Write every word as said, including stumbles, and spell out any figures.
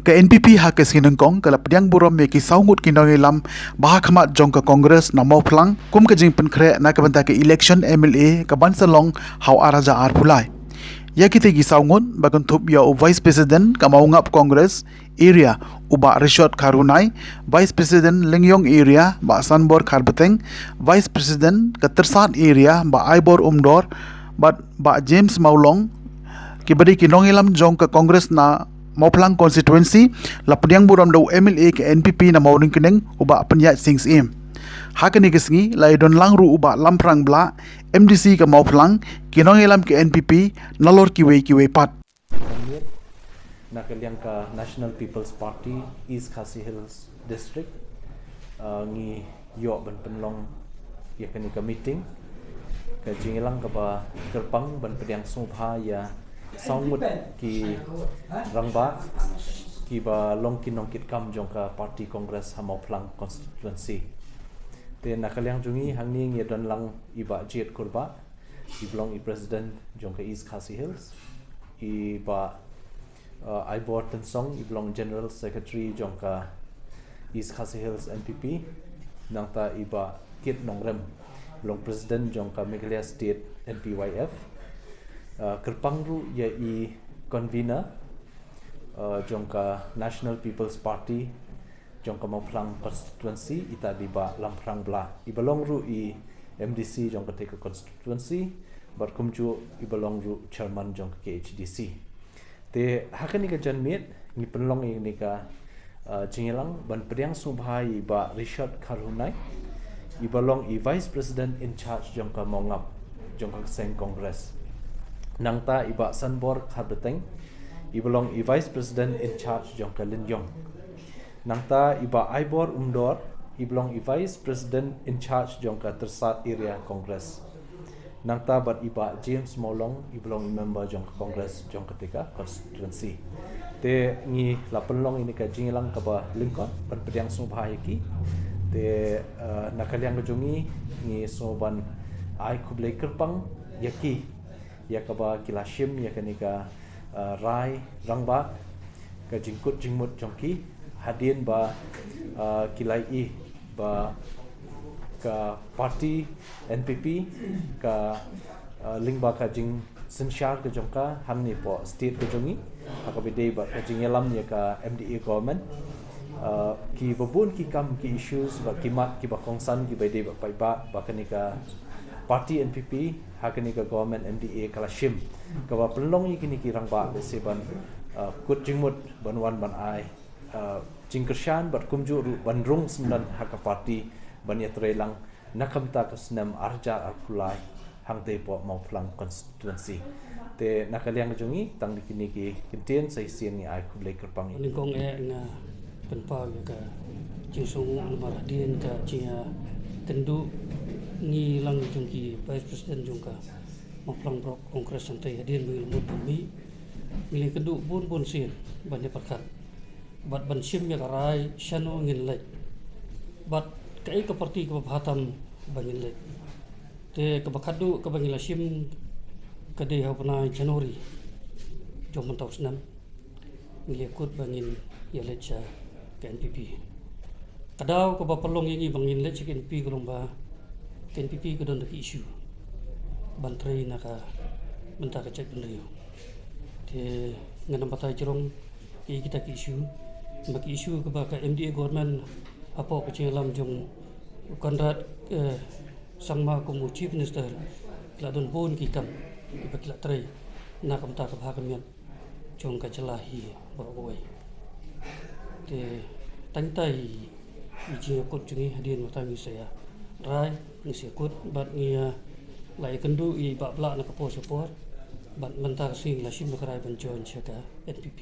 Ka N P P ha ka sngi nyngkong ka la pdiang burom ïa ki saw ngut ki nongïalam ba ha khmat jong ka Congress na Mawphlang kum ka jingpynkhreh na ka bynta ka election M L A ka ban sa long ha u ar hajar arphew lai. Ïa kitei ki saw ngut ba kynthup ïa u Vice President ka Mawngap Congress Area u Bah Rishot Kharhunai, Vice President Lyngiong Area Bah Sanbor Kharbeteng, Vice President ka Tyrsad Area Bah Aibor Umdor bad Bah James Mawlong, kiba dei ki nongïalam jong ka Congress na Mawphlang constituency, la pdiang burom da u M L A ka N P P na Mawryngkneng u Bah Pynïaid Sing Syiem. Ha kane ka sngi la ïadon lang ruh u Bah Lamphrang Blah, M D C ka Mawphlang, ki nongïalam ka N P P nalor kiwei kiwei pat. Na ka liang ka National People's Party East Khasi Hills District, uh, ngi ïoh ban pynlong ïa kane ka meeting, ka jingïalang kaba kyrpang ban pdiang sngewbha ïa saw ngut ki rangbah kiba long ki nongkitkam jong ka Party Congress ha Mawphlang constituency. Te na ka liang jong ngi hangne ngi ïadon lang i Bah Jied Kurbah, i ba long i President jong ka East Khasi Hills, i Bah, uh, Aibor Tynsong, i ba long General Secretary jong ka East Khasi Hills N P P, nangta i Bah Kit Nongrim, ba long President jong ka Meghalaya State N P Y F. Uh, kyrpang ruh ïa i convener, uh, jong ka National People's Party jong ka Mawphlang constituency, i ta dei Bah Lamphrang Blah, i ba long ruh i M D C jong katei ka constituency, bad kumjuh i ba long ruh chairman jong ka K H D C. Te ha kane ka janmiet ngi pynlong ïa kane ka, uh, jingïalang ban pdiang sngewbha ïa i Bah Rishot Kharhunai, i ba long i Vice President in charge jong ka Mawngap jong ka seng Congress. Nangta i Bah Sanbor Kharbeteng, i ba long i Vice President in charge jong ka Lyngiong. Nangta i Bah Aibor Umdor, i ba long i Vice President in charge jong ka Tyrsad Area Congress. Nangta bad i Bah James Mawlong, i ba long i member jong ka Congress jong katei ka constituency. Te ngi la pynlong ïa kane ka jingïalang kaba lyngkot ban pdiang sngewbha ïa ki. Te, uh, na ka liang ka jong ngi ngi sngew ban ai khublei kyrpang ïa ki ïa kaba ki la shim ïa kane ka, uh, rai rangbah, ka jingkut jingmut jong ki hadien ba, uh, ki la ïohi ba ka party N P P ka, uh, lyngba ka jingsynshar ka jong ka hangne hapoh state ka jong ngi ha kaba ïadei bad ka jingïalam ïa ka M D A government, uh, kiba bun ki kam ki issues bad ki mat kiba kongsan kiba ïadei bad paidbah ba kane ka party N P P ha kane ka government M D A ka la shim, kaba pynlong ïa kine ki rangbah lehse ban, uh, kut jingmut ban wan ban ai, uh, jingkyrshan bad kumjuh ruh ban rung syndon ha ka party ban ïatreilang na ka bynta ka snem ar hajar arphew lai hangtei hapoh Mawphlang constituency. Te na ka liang ka jong ngi tang da kine ki kyntien sa shisien ngi ai khublei kyrpang. Nyngkong eh nga pynpaw ïa ka jingsngewnguh namar hadien ka jingïakynduh ngi lang jong ki Vice President jong ka Mawphlang Block Congress hangtei hadien ba ngi la mut ban mih, ngi la ïakynduh bun bun sien ban ïapyrkhat bad ban shim ïa ka rai shano ngin leit bad kaei ka party kaba bha tam ba ngin leit. Te kaba khatduh kaba ngi la shim ka dei ha u bnai January jong mynta u snem ngi la kut ba ngin ïaleit sha ka N P P. Ka daw kaba pynlong ïa ngi ba ngin leit sha ka N P P ka long ba ka N P P ka don da ki issue ban trei na ka bynta ka jaitbynriew. Te ngan ym batai jrong ïa kita ki issue, ba ki issue kaba ka M D A government hapoh ka jingïalam jong u Conrad, eh, Sangma kum u Chief Minister, ki la don bun ki kam kiba ki la trei na ka bynta ka bha ka miat jong ka jylla hi baroh kawei. Te tang ïa i jingïakut jong ngi hadien mynta ngi sa ïa rai, ngi sa ïakut bad ngi, eh, la ïakynduh ïa i Bah Blah na ka por sha ka por bad mynta ka sngi ngi la shim ïa ka rai ban join sha ka N P P.